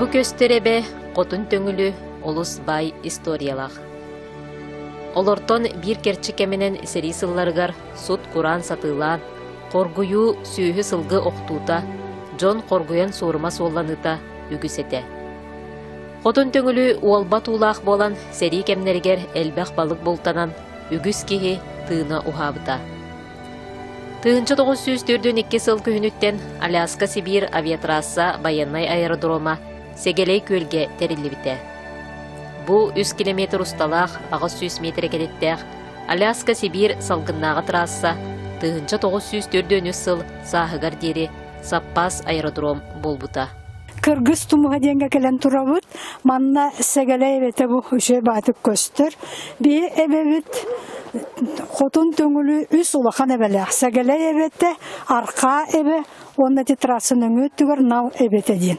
Бу көстөр эбэ Хотун Төҥүлү олус баай историялаах. Олортон биир кэрчик кэминэн сэрии сылларыгар сут-кураан сатыылаан, хоргуйуу, сүөһү-сылгы охтуута, дьон хоргуйан суорума суолланыыта үгүс этэ. Хотун Төҥүлү уолба туулаах буолан сэрии кэмнэригэр элбэх балык бултанан үгүс киһи тыына уһаабыта. 1942 сыл күһүнүттэн Аляска-Сибиир авиатрасса байыаннай аэродрома Сэгэлэй күөлгэ тэриллибитэ. Бу 3 километр усталаах 800 метр кэтиттээх Аляска-Сибиир салгыннааҕы трасса 1943 сыл сааһыгар диэри саппаас аэродром буолбута. Кыргыз тумуһа диэҥҥэ кэлэн турабыт. Манна Сэгэлэй эбэтэ бу үчүгэй баатык көстөр. Биһи эбэбит Хотун Төҥүлү үс улахан эбэлээх. Сэгэлэй эбэтэ, Архаа эбэ уонна ити трасса нөҥүө өттүгэр Нал эбэтэ диэн.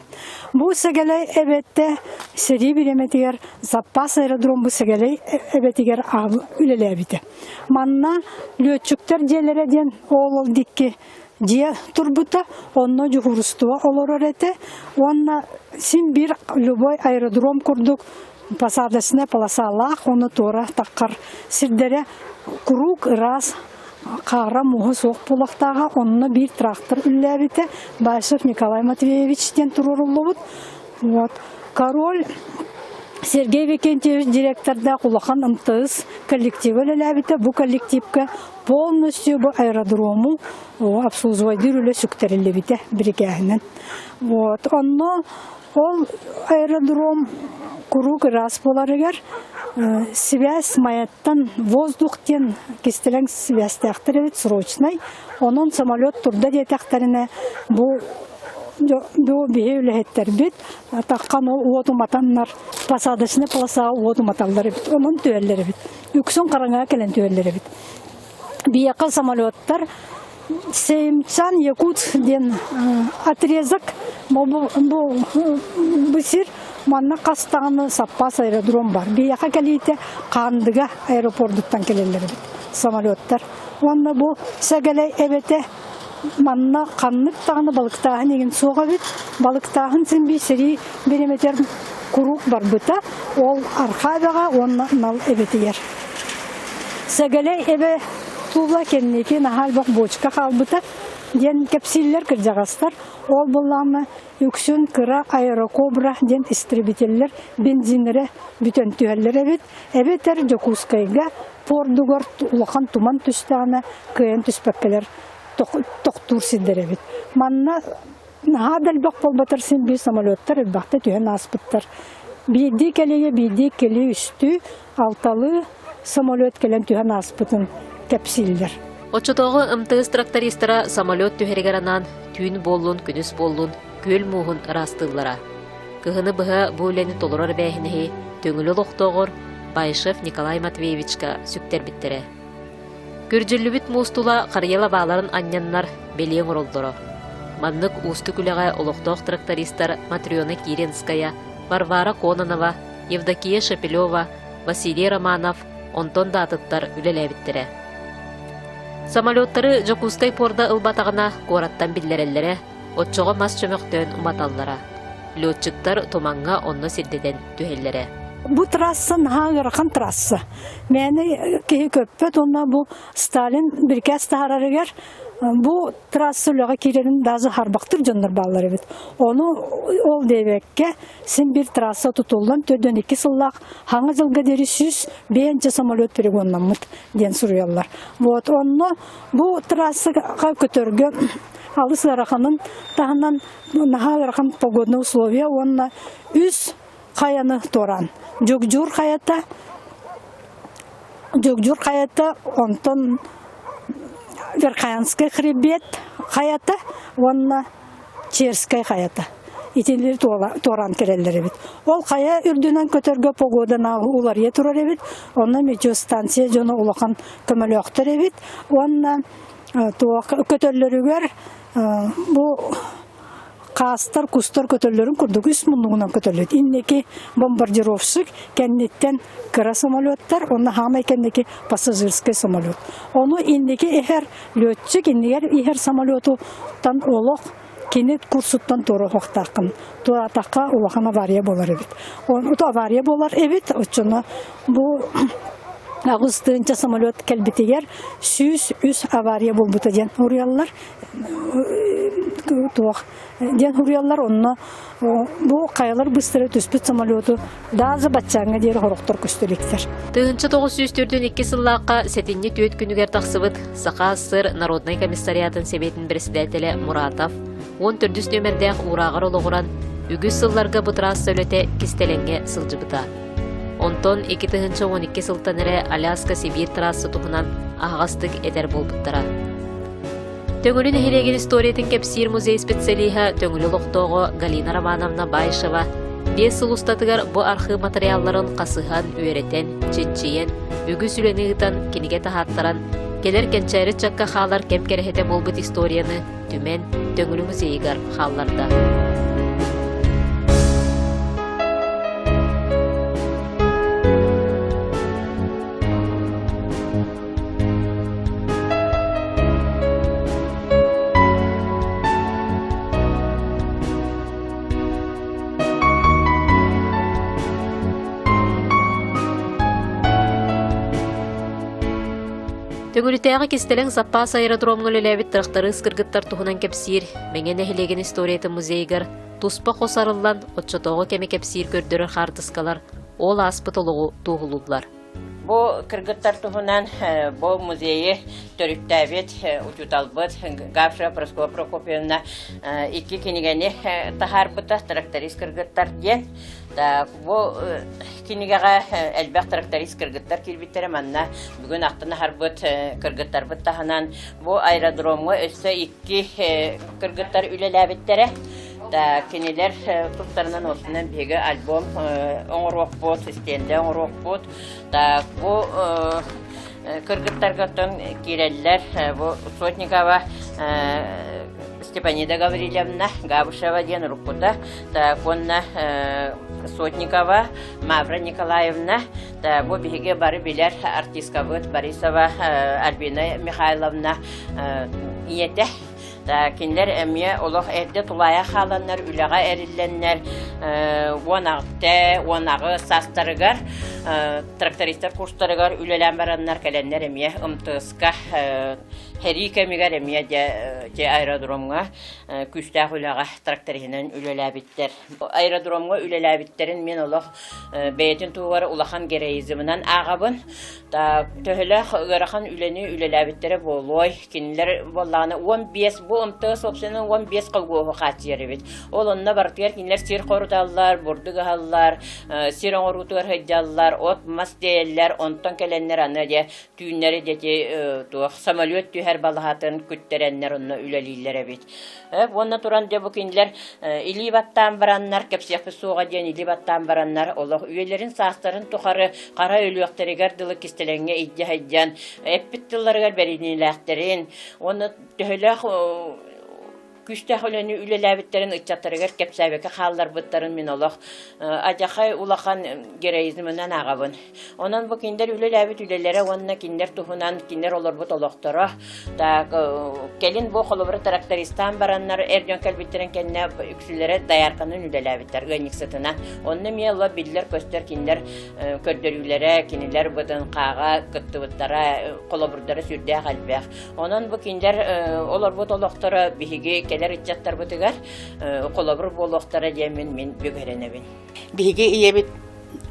Бу Сэгэлэй эбэтэ сэрии бириэмэтигэр запас аэродром бу Сэгэлэй эбэтигэр үлэлээбитэ. Манна лүөччүктэр дьиэлэрэ диэн ол ол дикки дьиэ турбута, онно дьуһуурустуба олорор этэ уонна син биир любой аэродром курдук посадочная полосалаах, ону туора таххар сирдэрэ куруук ыраас хаара мууһа суох буолуохтааҕа, онно биир трактор үллээбитэ Баишев Николай Матвеевич диэн туруоруллубут. Вот. Король Сергей Викентьевич директордаах улахан МТС коллектива үлэлээбитэ. Бу коллективка полностью бу аэродрому обслуживайдыыр үлэ сүктэриллибитэ бирикээһинэн. Вот. Онно ол аэродром куруук ыраас буоларыгар связь Майаттан воздух диэн кистэлэҥ связьтээхтэр эбит срочнай. Онон самолет турда диэтэхтэринэ бу бу биһи үлэһиттэрбит таххан ол уот уматаннар посадочный полосаҕа уот уматаллар эбит. Онон түһэллэр эбит. Үксүн хараҥаҕа кэлэн түһэллэр эбит. Биһиэхэ самолеттар Сеймчан Якутск диэн отрезок бу, бу сир манна хас даҕаны саппаас аэродром бар. Биһиэхэ кэлиитэ Хаандыга аэропордуттан кэлэллэр эбит самолеттар. Уонна бу Сэгэлэй эбэтэ манна ханнык даҕаны балыктааһын игин суох эбит. Балыктааһын син биир сэрии бириэмэтигэр куруук барбыта. Ол Архаа эбэҕэ уонна Нал эбэтигэр. Сэгэлэй эбэ тула кэнники наһаа элбэх бочка хаалбыта диэн кэпсииллэр кырдьаҕастар. Ол буоллаҕына үксүн кыра аэрокобра диэн истребителлэр бензиннэрэ бүтэн түһэллэр эбит. Эбэтэр Дьокуускайга пордугар улахан туман түстэҕинэ кыайан түспэккэлэр тохтуур сирдэр эбит. Манна наһаа да элбэх буолбатар син биир самолеттар элбэхтэ түһэн ааспыттар. Биирдии кэлигэ биирдии иккилии үстүү алталыы самолет кэлэн түһэн ааспытын кэпсииллэр. Оччотооҕу МТС трактористара самолет түһэригэр анаан түүн буоллун, күнүс буоллун күөл мууһун ыраастыыллара. Кыһыны быһа бу үлэни толорор эбээһинэһи Төҥүлү олохтооҕор Баишев Николай Матвеевичка сүктэрбиттэрэ. Күрдьүллүбүт муус тула харыйа лабааларын анньаннар бэлиэ оҥороллоро. Маннык уустук үлэҕэ олохтоох трактористар Матрена Киренская, Варвара Кононова, Евдокия Шепелева, Василий Романов, онтон да атыттар үлэлээбиттэрэ. Самолеттары Дьокуускай пуорда ылбатаҕына куораттан биллэрэллэрэ, оччоҕо мас чөмөхтөөн уматаллара. Летчиктар тумаҥҥа онно сирдэтэн түһэллэрэ. Бу трасса наһаа ыарахан трасса. Мээнэ киһи көппөт уонна бу Сталин бирикээс таһаарарыгар бу трасса үлэҕэ киирэрин даже харбахтыыр дьоннор бааллар эбит. Ону ол диэбэккэ син биир трасса тутуллан 42 сыллаах хаҥа дьылга диэри 105 самолет перегоннаммыт диэн суруйаллар. Вот онно бу трассаҕа көтөргө алыс ыараханын таһынан наһаа ыарахан погодные условия уонна үс хайаны туораан Дьугдьуур хайата Дьугдьуур хайата онтон Верхоянскай хребет хайата уонна Черскэй хайата итиннэри туораан кэлэллэр эбит. Ол хайа үрдүнэн көтөргө погода уларыйа турар эбит. Онно метеостанция дьоно улахан көмөлөөхтөр эбит. Уонна туох көтөллөрүгэр бу хаастар, кустар көтөллөрүн курдук үс муннугунан көтөллөт. Инники бомбардировщик, кэнниттэн кыра самолеттар, онно хаамай кэнники пассажирскай самолет. Ону инники иһэр летчик, иннигэр иһэр самолету тан олох Кини курсуттан туора уһуохтааххын. Туораатахха улахан авария буолар эбит. Ото авария буолар эбит, оччоно бу 8 тыһыынча самолет кэлбитигэр 103 авария буолбута диэн уруйаллар. Туох диэн уруйаллар онно бу хайалар быстара түспүт самолету дааза баччааҥҥа диэри хорохтор көстө иликтэр. 1942 сыллаахха сэтинньи түөрт күнүгэр тахсыбыт Саха АССР Народнай комиссариатын Сэбиэтин председателэ Муратов 14 нүөмэрдээх уурааҕар олоҕуран, үгүс сылларга бу трасса үлэтэ кистэлэҥҥэ сылдьыбыта. Онтон 2012 сылтан эрэ Аляска-Сибиир трасса туһунан аһаҕастык этэр буолбуттара. Төҥүлү нэһилиэгин историятын кэпсиир музей специалиһа Төҥүлү олохтооҕо Галина Романовна Баишева 5 сыл устатыгар бу архыып матырыйаалларын хасыһан, үөрэтэн, чинчийэн, үгүс үлэни ыытан, кинигэ таһааттаран, кэлэр кэнчээри ыччакка хаалар кэм кэрэһитэ буолбут историяны түмэн, Төҥүлү музейыгар хаалларда. Төҥүлүтээҕи кистэлэҥ саппаас аэродромҥа үлэлээбит тырахтарыыс кыргыттар туһунан кэпсиир Мэҥэ нэһилиэгин историятын музейыгар туспа хос арыллан оччотооҕу кэми кэпсиир көрдөрөр хаартыскалар ол ааспыт олоҕу туоһулууллар. Бу кыргыттар туһунан бу музейы төрүттээбит учууталбыт Гавшева Прасковья Прокопьевна икки кинигэни таһаарбыта «Тракторист кыргыттар» диэн. Бу кинигэҕэ элбэх тракторист кыргыттар киирбиттэрэ. Манна бүгүн ахтан аһарбыт кыргыттарбыт таһынан бу аэродромҥа өссө икки кыргыттар үлэлээбиттэрэ. Кинилэр тустарынан осунан биһиги альбом оҥоруохпут, стендэ оҥоруохпут. Бу кыргыттарга киирэллэр бу Сотникова Степанида Гаврильевна Габышева диэн уруккута, уонна Сотникова Мавра Николаевна, бу биһиги бары билэр артисткабыт Борисова Альбина Михайловна ийэтэ. Кинилэр эмиэ олох эрдэ тулаайах хааланнар, үлэҕэ эриллэннэр 16, 18 саастарыгар трактористар курстарыгар үлэлээн бараннар кэлэннэр эмиэ МТС-ка сэрии кэмигэр эмиэ дьэ аэродромҥа күүстээх үлэҕэ тракториһынан үлэлээбиттэр. Аэродромҥа үлэлээбиттэрин мин олох бэйэтин туһугар улахан героизмынан ааҕабын. Төһөлөөх ыарахан үлэни үлэлээбиттэрэ буолуой? Кинилэр буоллаҕына 15 бу МТС уопсайынан 15 колгуоһу хааччыйар эбит. Ол онно барытыгар кинилэр сир хоруталлар, бурдук ыһаллар, сир оҥоруутугар сылдьаллар, от-мас тиэйэллэр, онтон кэлэннэр аны дьэ түүннэри дьэти туох самолет түһэр балаһатын күттэрэннэр онно үлэлииллэр эбит. Уонна туран дьэ бу кинилэр илии баттаан бараннар, кэпсиэхпит суоҕа диэн илии баттаан бараннар олох үйэлэрин саастарын тухары хара өлүөхтэригэр дылы кистэлэҥҥэ илдьэ сылдьан эппит тылларыгар бэриниилээхтэрин уонна төһөлөөх күүстээх үлэни үлэлээбиттэрин ыччаттарыгар кэпсээбэккэ хаалларбыттарын мин олох адьахай улахан героизмынан ааҕабын. Онон бу кинилэр үлэлээбит үлэлэрэ уонна кинилэр туһунан кинилэр олорбут олохторо так кэлин бу холобура трактористаан бараннар эр дьон кэлбиттэрин кэннэ үксүлэрэ доярканан үлэлээбиттэр ыанньыксытынан. Онно эмиэ ыла биллэр-көстөр кинилэр көрдөрүүлэрэ, кинилэр ВДНХ-ҕа кыттыбыттара, холобурдара сүрдээх элбэх. Онон бу кинилэр олорбут олохторо биһиги кэлэр ыччаттарбытыгар холобур буолуохтара диэммин мин бүк эрэнэбин. Биһиги ийэбит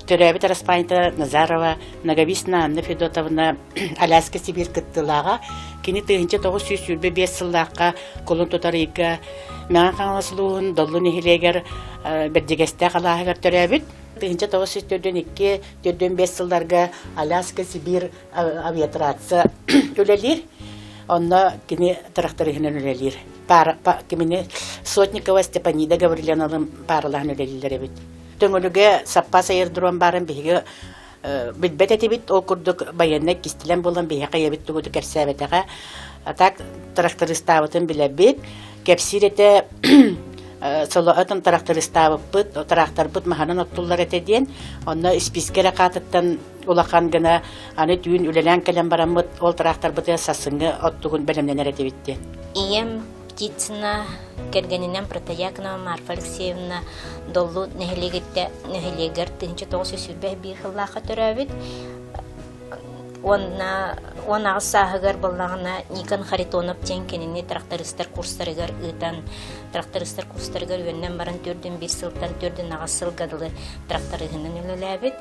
төрөөбүт араспаанньата Назарова Многовисна Анна Федотовна Аляска Сибиир кыттыылааҕа. Кини 1925 сыллаахха кулун тутар ыйга Мэҥэ Хаҥалас улууһун Доллу нэһилиэгэр Бэрдьигэстээх алааһыгар төрөөбүт. 1942 45 сылларга Аляска Сибиир авиатрасса үлэлиир. Онно кини тракториһынан үлэлиир. Пара, па, кимини Сотникова Степанида Гаврильевналыын пааралаһан үлэлииллэр эбит. Төҥүлүгэ саппаас аэродром баарын биһиги билбэт этибит. Ол курдук байыаннай кистэлэҥ буолан биһиэхэ ийэбит тугу да кэпсээбэтэҕэ. А так трактористаабытын билэбит. Кэпсиир этэ солоотун трактористаабыппыт, тракторбыт маһынан оттуллар этэ диэн. Онно испиискэ эрэ хаатыттан улахан гына аны түүн үлэлээн кэлэн бараммыт ол тракторбытыгар сарсыҥҥы оттугун бэлэмнэнэр этибит диэн. Ийэм. Птицына кэргэнинэн Протоякова Марфа Алексеевна Доллу нэһилиэгэр 1921 сыллаахха төрөөбүт. Уонна 18 сааһыгар буоллаҕына Никон Харитонов диэн кинини трактористар курстарыгар ыытан, трактористар курстарыгар үөннэн баран төрдүн биир сылтан төрдүн аҕыс сылга дылы тракториһынан үлэлээбит.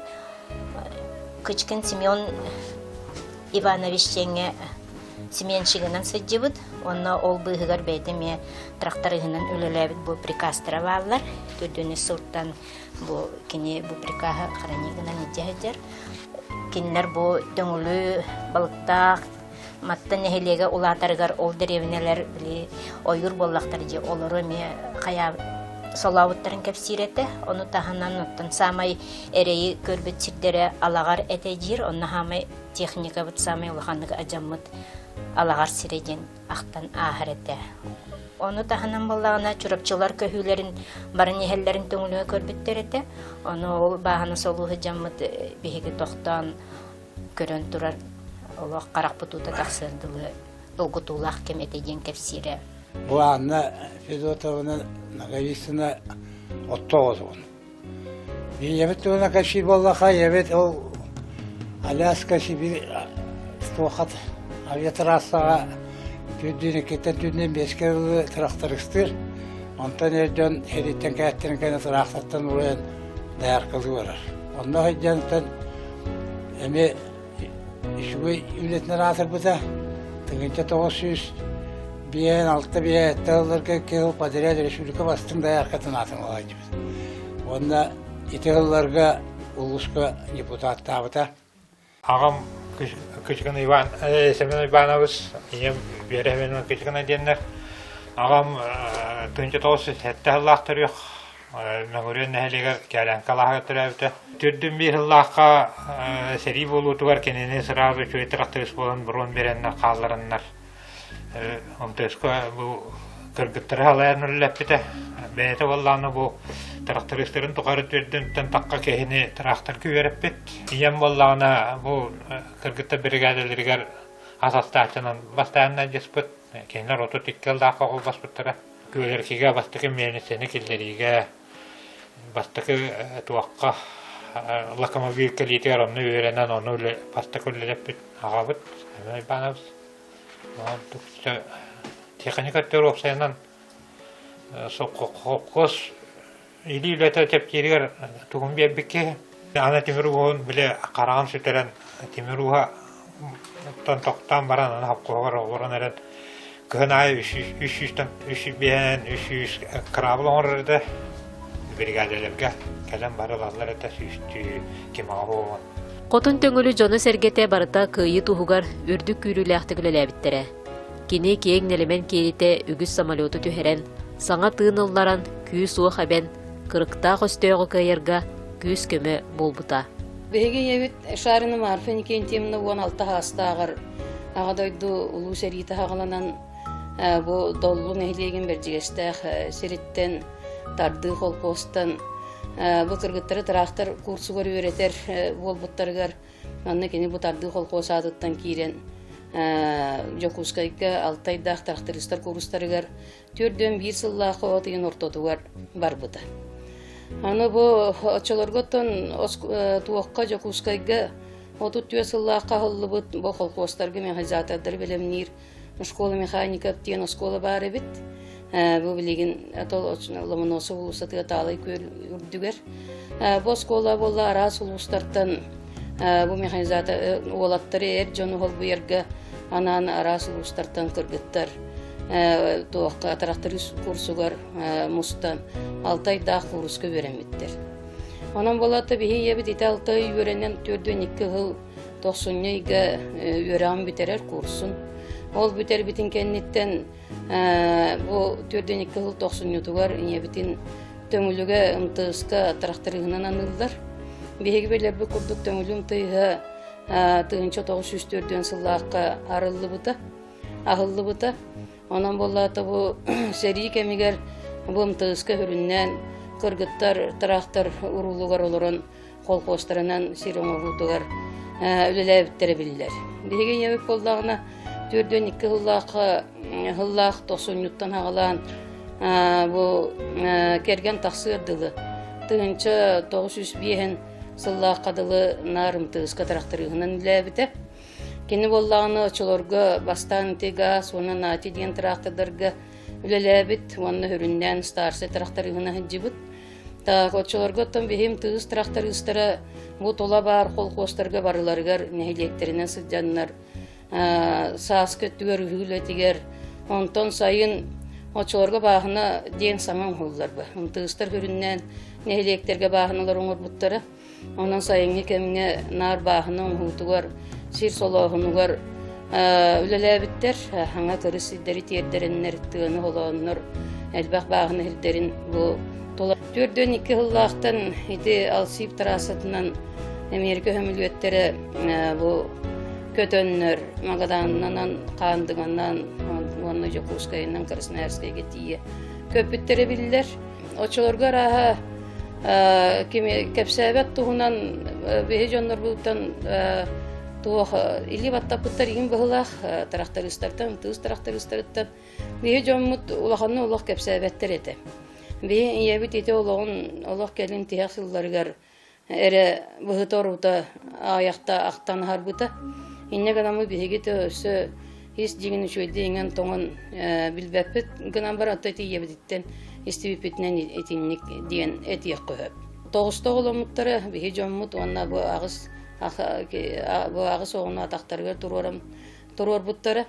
Кычкин Семен Иванович диэҥҥэ сменщигынан сылдьыбыт уонна ол быыһыгар бэйэтэ эмиэ тракториһынан үлэлээбит бу приказтара бааллар. Төрдүнүс сылтан бу кини бу прикаһы хранигынан илдьэ сылдьар. Кинилэр бу Төҥүлү балыктаах Матта нэһилиэгэ улаатарыгар ол дэриэбинэлэр били ойуур буоллахтар дии олору эмиэ хайа солообуттарын кэпсиир этэ. Ону таһынан оттон саамай эрэйи көрбүт сирдэрэ Алаҕар этэ диир. Онно саамай техникабыт саамай улаханнык адьаммыт Алаҕар сирэ диэн ахтан ааһар этэ. Ону таһынан буоллаҕына Чурапчылар көһүүлэрин баран иһэллэрин төҥүлүгэ көрбүттэр этэ. Ону ол бааһына солуу сылдьаммыт биһиги тохтоон көрөн турар олох харахпыт уута тахсыар дылы долгутуулаах кэм этэ диэн кэпсиирэ. Бу Анна Федотовна Ноговицына оттоҕотун. Ийэбит туһунан кэпсиир буоллахха, ийэбит ол Аляска Сибирь туохат авиатрассаҕа түүндүүн иккиттэн түүндүүн биэскэ дылы тырахтарыстыыр. Онтон эр дьон сэрииттэн кээттэрин кэннэ тыраахтартан уруйан дояркалыы барар. Онно сылдьан эмиэ үчүгэй үлэтинэн аатырбыта. 1900 5 6 5 сылларга кыһыл подряд республика бастыҥ дояркатын аатын ылаайдыбыт. Уонна ити сылларга улууска депутаттаабыта. Аҕам Кычкин Иван, Семен Иванович, ийэм Вера Семеновна Кычкина диэннэр. Аҕам 1907 сыллаах төрүөх Мөҥүрүөн нэһилиэгэр Кээлэҥкэ алааһыгар төрөөбүтэ. Төрдүн биир сыллаахха сэрии буолуутугар кинини сразу үчүгэй тракторист буолан бронь биэрэннэр хааллараннар МТС-ка бу кыргыттары халайан үлэлэппитэ. Бэйэтэ буоллаҕына бу трактористарын тухары төрдүнтэн тахха киһини тракторга үөрэппит. Ийэм буоллаҕына бу кыргыттар биригээдэлэригэр ас астааччынан бастаанна дьыспыт. Кинилэр 32 сыллаахха холбоспуттара. Күөлэркигэ бастакы миэлиҥсэни киллэриигэ бастакы туохха локомобиль кэлиитигэр онно үөрэнэн ону бастакы үлэлэппит аҕабыт Семен Иванович. Техника өттүгэр уопсайынан сопхуос илии үлэтэ чэпчииригэр тугун биэрбит киһи. Аны тимир ууһун били хараҕын сүтэрэн тимир ууһа тохтоон баран аны хопкуһугар олорон эрэн кыһын аайы үс сүүстэн үс сүүс биэһинэн үс сүүс кыраабыл оҥорор этэ биригээдэлэргэ кэлэн бары ылаллар этэ сүүстүү кимаҕа буолуон. Хотун Төҥүлү дьоно-сэргэтэ барыта кыайыы туһугар үрдүк күүрүүлээхтик үлэлээбиттэрэ. Кини киэҥ нэлэмэн киэлитэ үгүс самолету түһэрэн, саҥа тыын ылларан, күүс-уох эбэн, кырыктаах өстөөҕү кыайарга күүс-көмө буолбута. Биһиги ийэбит Шарина Марфа Никентьевна 16 саастааҕар Аҕа дойду Улуу сэриитэ саҕаланан бу Доллу нэһилиэгин Бэрдьигэстээх сириттэн Тардыы холкуостан бу кыргыттары тыраахтар курсугар үөрэтэр буолбуттарыгар манна кини бу Тардыы холкуос аатыттан киирэн Дьокуускайга Алтайдаах трактористар курстарыгар 41 сыллаах от ыйын ортотугар барбыта. Аны бу оччолорготтон туохха Дьокуускайга 34 сыллаахха аһыллыбыт бу холкуостарга механизатордары бэлэмниир школа механиков диэн оскуола баар эбит. Бу билигин Ломоносов уулуссатыгар Таалай күөл үрдүгэр. Бу оскуола буолла араас улуустартан бу механизатор уолаттары эр дьону холбуйарга анаан араас улуустартан кыргыттар туохха тракторист курсугар мустан алта ыйдаах кууруска үөрэммиттэр. Онон буолаата биһи ийэбит ити алта ый үөрэнэн 42 сыл тохсунньу ыйга үөрэҕин бүтэрэр курсун. Ол бүтэрбитин кэнниттэн бу 42 сыл тохсунньутугар ийэбитин Төҥүлүгэ МТС-ка тракториһынан аныыллар. Биһиги билэрбит курдук Төҥүлү МТС-һа 1904 сыллаахха арыллыбыта, аһыллыбыта. Онон буоллаата бу сэрии кэмигэр бу МТС-ка сүрүннээн кыргыттар трактор уруулугар олорон колхуостарынан сир оҥоруутугар үлэлээбиттэрэ биллэр. Биһиги ийэбит буоллаҕына 42 сыллаахха сыллаах тохсунньуттан аҕалаан бу кэргэн тахсыар дылы 1905 сыллаахха дылы наар МТС-ка тырахтарыыһынан үлээбитэ. Кини буоллаҕына оччолорго бастаан ити гаас уонна НАТИ диэн тыраахтардарга үлэлээбит уонна сүрүннээн старшай тырахтарыыһынан сылдьыбыт. Так, оччолорго оттон биһим тыыс тырахтарыыстара бу тула баар холкуостарга барыларыгар нэһилиэктэринэн сылдьаннар сааскы өттүгэр ыһыы үлэтигэр, онтон сайын оччолорго бааһына диэн саҥа оҥоһулларба. Тыыстар сүрүннээн нэһилиэктэргэ бааһыналар оҥорбуттара. Онон сайыҥҥы кэмҥэ наар бааһына оҥоһуутугар, сир солооһунугар үлэлээбиттэр. Хаҥа кырыс сирдэри тиэрдэрэннэр, тыаны холооннор элбэх бааһына сирдэрин бу тула. 42 сыллаахтан ити Алсип трассатынан Эмиэрикэ сөмөлүөттэрэ бу көтөннөр Магаданынан, Хаандыганан уонна Дьокуускайынан Красноярскайга тиийэ көппүттэрэ биллэр. Оччолорго арааһа кими кэпсээбэт туһунан биһи дьоннорбутуттан туох илии баттаппыттар иһин быһылаах тырахтарыыстартан, тыыс тырахтарыыстарыттан биһи дьоммут улаханнык олох кэпсээбэттэр этэ. Биһи ийэбит ити олоҕун олох кэлин тиһэх сылларыгар эрэ быһыта-орута аҕыйахта ахтан аһарбыта. Инньэ гынаммыт биһиги да өссө ис дьиҥин үчүгэйдик иҥэн-тоҥон билбэппит гынан баран оттон тиийэбититтэн истибиппитинэн итинник диэн этиэххэ сөп. Тоҕуста оҕоломмуттара биһи дьоммут уонна бу аҕыс бу аҕыс оҕону атахтарыгар туруоран туруорбуттара.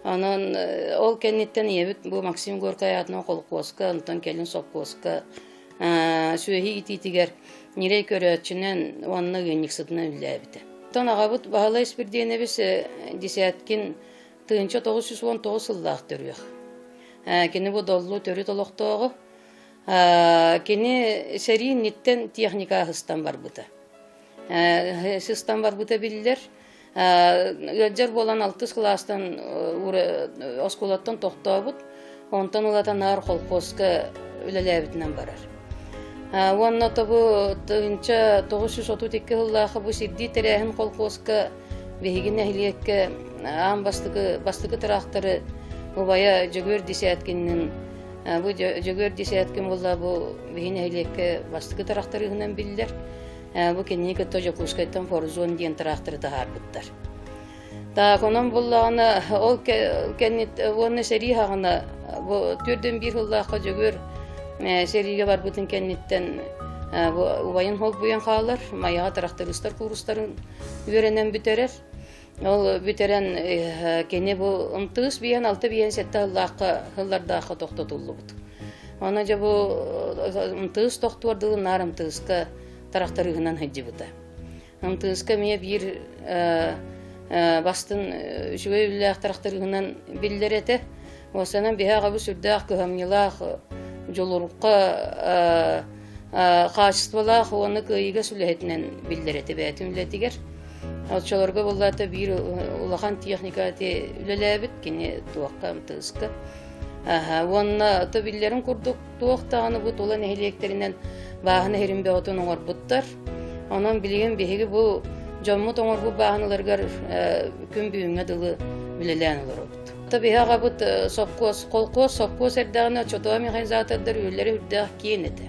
Онон ол кэнниттэн ийэбит бу Максим Горькай аатынан холкуоска, онтон кэлин сопхуоска сүөһү иитиитигэр ньирэй көрөөччүнэн уонна ыанньыксытынан үлэлээбитэ. Оттон аҕабыт Баһылай Испирдиэнэбис Десяткин 1919 сыллаах төрүөх. Кини бу Доллу төрүт олохтооҕо. Кини сэрии инниттэн техника сыстан барбыта. Сыстан барбыта биллэр. Ыалдьар буолан алтыс кылаастан оскуолаттан тохтообут, онтон ылата наар колхозка үлэлээбитинэн барар. Уонна тобу 1932 сыллаахы бу сирдии тэрээһин колхозка биһиги нэһилиэккэ аан бастакы бастакы тыраахтары убайа Дьөгүөр Десяткиннин бу Дьөгүөр Десяткин буолла бу биһи нэһилиэккэ бастакы тырахтарыһынан биллэр. Бу кинини кытта Дьокуускайтан Форзон диэн тыраахтары таһаарбыттар. Так, онон буллаҕына ол кэннит уонна сэрии хаҕына бу төрдөн биир сыллаахха Дьөгүөр сэриигэ барбытын кэнниттэн бу убайын холбуйан хаалар, Майаҕа тырахтарыыстар куурустарын үөрэнэн бүтэрэр. Ол бүтэрэн кини бу ымтыыс биэн алта биэн сэттэ сыллаахха сыллардаахха тохтотуллубут. Ону дьэ бу ымтыыс тохтуор дылы наар ымтыыска тарахтарыыһынан сылдьыбыта. Ымтыыска эмиэ биир бастын үчүгэй үлэлээх тарахтарыыһынан биллэр этэ. Уосанан биһи аҕабыт сүрдээх кыһамньылаах, дьулурҕа хаачыстыбалаах уонна кыайыыга сүлэһитинэн биллэр этэ бэйэтин үлэтигэр. Оччолорго буоллаата биир улахан техника үлэлээбит кини туохха МТС-ка. Уонна то биллэрин курдук туох даҕаны бу тула нэһилиэктэринэн бааһына иһирин бөҕөтүн оҥорбуттар. Онон билигин биһиги бу дьоммут оҥорбут бааһыналарыгар күн бүгүҥҥэ дылы үлэлээн олоробут. Биһи аҕабыт сопхуос, холкуос, сопхуос эрдэҕинэ оччотооҕу механизатордар үлэлэрэ үрдээх киэн этэ.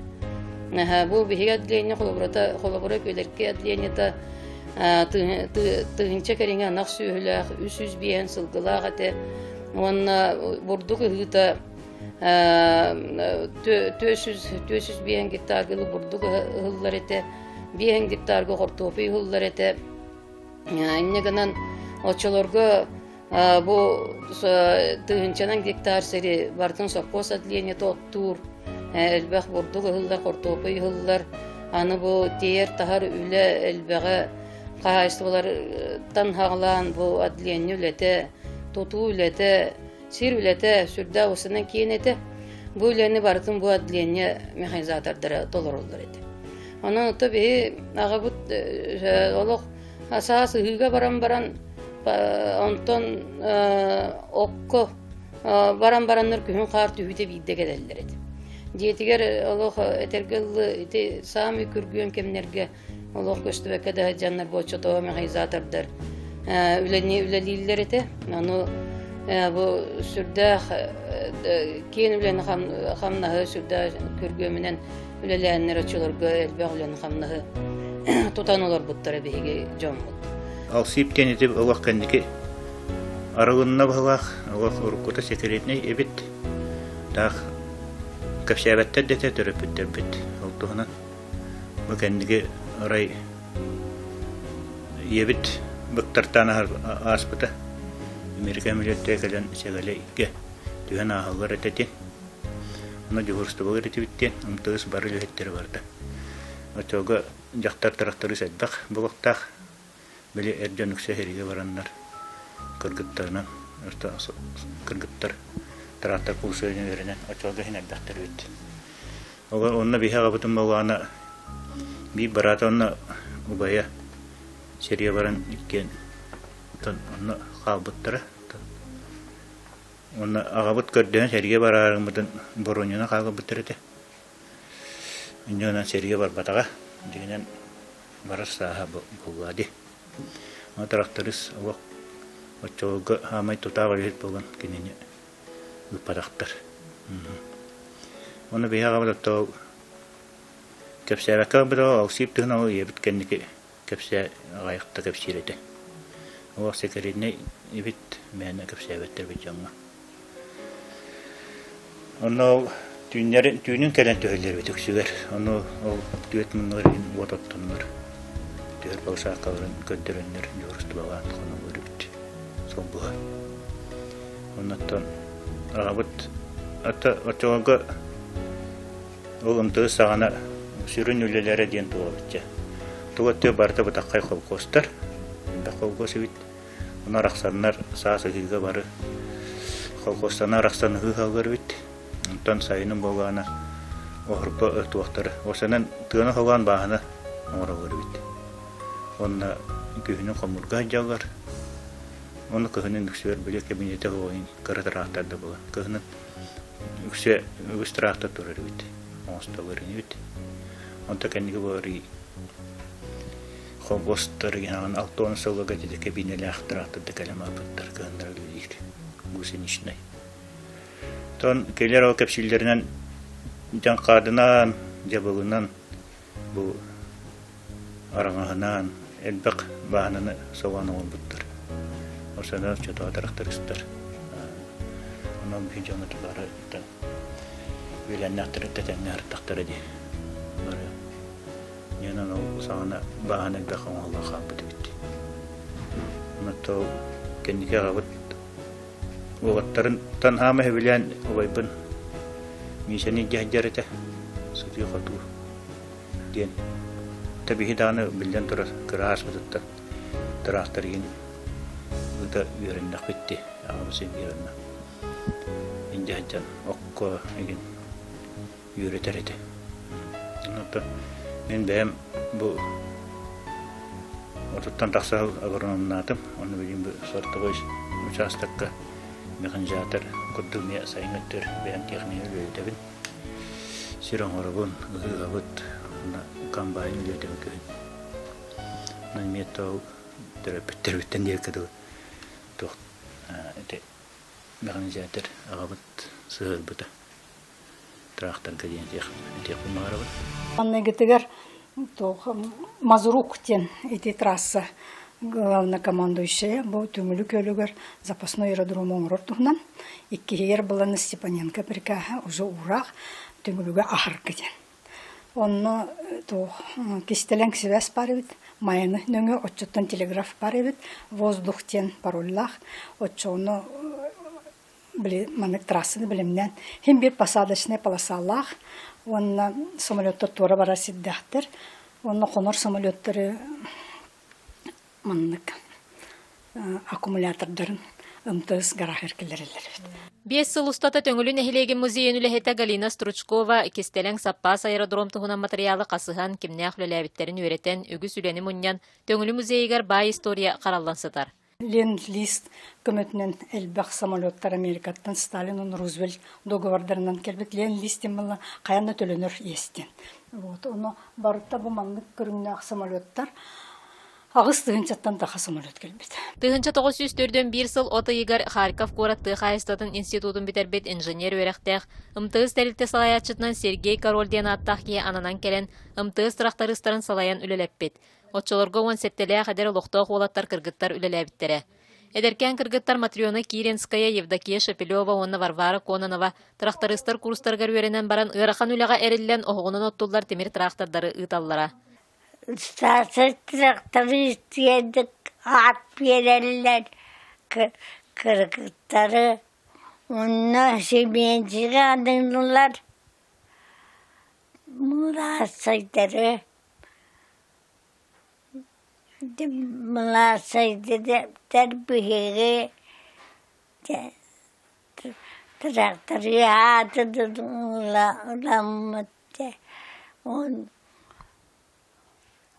Бу биһиги отделение холобурата, холобура Күөлэрки отделениета тыһыынча кэриҥэ ынах сүөһүлээх, 305 сылгылаах этэ. Уонна бурдук ыһыыта 405 гектарга бурдук ыһыллар этэ, 5 гектарга хортуопуй ыһыллар этэ. Инньэ гынан оччолорго бу тыһыынчанан гектар сири барытын сопхуос отделениета оттуур, элбэх бурдук ыһыллар, хортуопуй ыһыллар. Аны бу тиэйэр-таһар үлэ элбэҕэ хаһаайыстыбалартан хаҕалаан бу отделение үлэтэ, тутуу үлэтэ, сир үлэтэ сүрдээх устунан киэн этэ. Бу үлэни барытын бу отделение механизатордара толороллор этэ. Онон ото биһи аҕабыт олох саас ыһыыга баран баран онтон окко баран бараннар күһүн хаар түһүүтэ биирдэ кэлэллэр этэ. Дьиэтигэр олох этэргэ дылы ити саамай күргүөн кэмнэргэ олох көстүбэккэ да сылдьаннар бу оччотооҕу механизатордар. үлэни үлэлииллэр этэ. Аны бу сүрдээх киэн үлэни хамнаһы сүрдээх күргүөмүнэн үлэлээннэр оччолорго элбэх үлэни хамнаһы тутан олорбуттара биһиги дьоммут. Алсип диэн ити олох кэнники арылынна быһылаах, олох уруккута секретнэй эбит. Таах кэпсээбэттэр дэтэ төрөппүттэрбит ол туһунан. Бу кэнники арай ийэбит быктартаан ааспыта. Америка эмилиэттэ кэлэн Сэгэлэйгэ түһэн ааһаллар этэ диэн. Онно дьуһуурустубалар этибит диэн МТС бары үлэһиттэрэ барда. Оччолорго дьахтар тырахтарыыс элбэх буолуохтаах. Били эр дьон үксэ сэриигэ бараннар кыргыттарынан кыргыттар трактор курсугун үөрэнэн оччолорго иһин элбэхтэр эбит. Онно биһи аҕабытын буоллаҕына биир быраата онно убайа сэриигэ баран иккиэн онно хаалбыттара. Уонна аҕабыт көрдөһөн сэриигэ бараарыммытын боруонньунан хаалбыттар этэ. Инньэ гынан сэриигэ барбатаҕа. Дьиҥинэн барар сааһа буолла дии. Ону тракторист олох оччолорго саамай тутаах үлэһит буолан кинини ыыппатахтар. Ону биһи аҕабыт оттоо кэпсээбэккэ барбыта Алсип туһунан ол ийэбит кэнники кэпсээ аҕайахта кэпсиир этэ. Олох секретнэй эбит мээнэ кэпсээбэттэр эбит дьоҥҥо. Онно ол түүннэрин түүнүн кэлэн түһэллэр эбит үксүгэр. Ону ол түөрт муннугар иһин уот оттоннор түһэр балысааккаларын көрдөрөннөр дьуһуурустубалаан хоноллор эбит солбуһа. Оннуттан аҕабыт ата оччолорго ол МТС саҕана сүрүн үлэлэрэ диэн туолбучча. Туга өттө барыта бытаххай холкуостар. Элбэх холкуос эбит. Ону арахсаннар саас ыһыыга бары холкуостана арахсан ыһыы хаалар эбит. Онтон сайынын буоллаҕына оһорбо туохтары осанан тыаны холоон бааһына оҥороллор эбит. Уонна күһүнүн хомуурга сылдьаллар. Уонна кыһынын үксүгэр били кабинета оҕойун кыра тыраахтар да буолан кыһынын үксэ үгүс тыраахтар турар эбит оҥостоллор инибит. Онто кэнники буолар холбостор иһаҕын 60 сылга ити кэбиинэлээх тыраахтарда кэлэн барбыттар кыһыннары үлэлиир гусеничный. Тон кэлэр ол кэпсииллэринэн дьаҥхаадынан, дьабылынан бу араҥаһынаан элбэх бааһынаны солоон оҥорбуттар. Осоно чотоо трактористар. Онон биһи дьону бары үөлэннэхтэрэ тэтэҥҥэ ыртахтара дии. Бары Ньанан ол саҕана бааһын элбэх оҥоһуллан хаалбыт эбит. Онон кэнники аҕабыт уолаттарыттан аама сөбүлээн убайбын Миисэни илдьэ сылдьар этэ, сытыы-хотуу диэн. Тэ биһи даҕаны биллэн турар кыра ааспытыттан тыраахтар иһин ыыта үөрэннэхпит дии, аҕабыт син биир онно илдьэ сылдьан окко игин үөрэтэр этэ. Онон мин бэйэм бу отуттан тахса сыл агрономнаатым. Онно билигин бу сортовой учаастакка механизатор курдук эмиэ сайыҥҥы өттүгэр бэйэм техника үлэлэтэбин. Сир оҥоробун, ыһыыбыт, уонна комбайн үлэлэтэбин күһүн. Онон эмиэ то төрөппүттэрбиттэн диэккэ дылы туох ити механизатор аҕабыт сыһыарбыта. Тракторга диэн этиэхпин баҕарабын. Манныгытыгар туох Мазрук диэн ити трасса главнокомандующая бу Түҥүлү күөлүгэр запасной аэродром оҥорор туһунан иккиһигэр быланы Степаненко прикаһа уже уураах Түҥүлүгэ аһарга диэн. Онно туох кистэлэҥ сибээс баар эбит, Майаны нөҥүө оччоттон телеграф баар эбит, воздух диэн пароллаах, оччоҕуна били маннык трассаны бэлэмнээн син биир посадочнай полосалаах уонна самолеттар туора барар сирдээхтэр уонна хонор самолеттары маннык аккумулятордарын МТС гаражыгар киллэрэллэр эбит. Биэс сыл устата Төҥүлү нэһилиэгин музейын үлэһитэ Галина Стручкова кистэлэҥ саппаас аэродром туһунан матырыйаалы хасыһан, кимнээх үлэлээбиттэрин үөрэтэн, үгүс үлэни мунньан, Төҥүлү музейыгар баай история хараллан сытар. Ленд-лиз көмөтүнэн элбэх самолеттар Америкаттан Сталин уонна Рузвельт договордарынан кэлбит Ленд-лиз диэн буолла хайаан да төлөнөр иэстэн. Вот, ону барыта бу маннык көрүҥнээх самолеттар. 8 тыһыынчаттан таха самолет кэлбит. 1941 сыл от ыйыгар Харьков куорат тыа хаһаайыстыбатын институтун бүтэрбит инженер үөрэхтээх МТС тэрилтэ салайааччытынан Сергей Король диэн ааттаах киһи ананан кэлэн МТС тырахтарыыстарын салайан үлэлэппит. Оччолорго 17-лээх эдэр олохтоох уолаттар кыргыттар үлэлээбиттэрэ. Эдэркээн кыргыттар Матрена Киренская, Евдокия Шепелева уонна Варвара Кононова тырахтарыыстар курстарыгар үөрэнэн баран ыарахан үлэҕэ эриллэн оһоҕунан оттуллар тимир трактордары ыыталлара. Ыстаарсай тракторист диэн аат биэрэллэр кыргыттары онно симиэнчигэ аныыллар мылаассайдары мылаассайдар биһиги тракторы аатын ыламмыт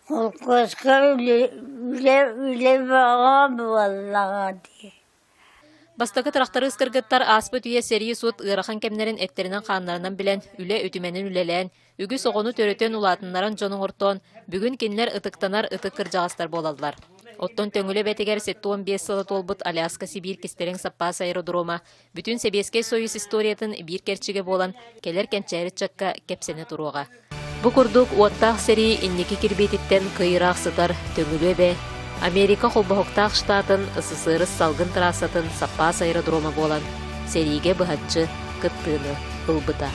Холкуоска үлэ үлэ бөҕө буоллаҕа дии. Бастакы тырахтарыыс кыргыттар ааспыт үйэ сэрии сут ыарахан кэмнэрин эттэринэн-хааннарынан билэн, үлэ үтүмэнин үлэлээн, үгүс оҕону төрөтөн улаатыннаран дьон оҥортоон, бүгүн кинилэр ытыктанар ытык кырдьаҕастар буолаллар. Оттон Төҥүлү эбэтигэр 75 сыла туолбут Аляска-Сибиир кистэлэҥ саппаас аэродрома бүтүн Сэбиэскэй Союз историятын биир кэрчигэ буолан, кэлэр кэнчээри ыччакка кэпсэнэ туруоҕа. Бу курдук уоттаах сэрии инники кирбиититтэн кый ыраах сытар Төҥүлү эбэ Америка Холбоһуктаах Штатын СССР салгын трассатын саппаас аэродрома буолан, сэриигэ быһаччы кыттыыны ылбыта.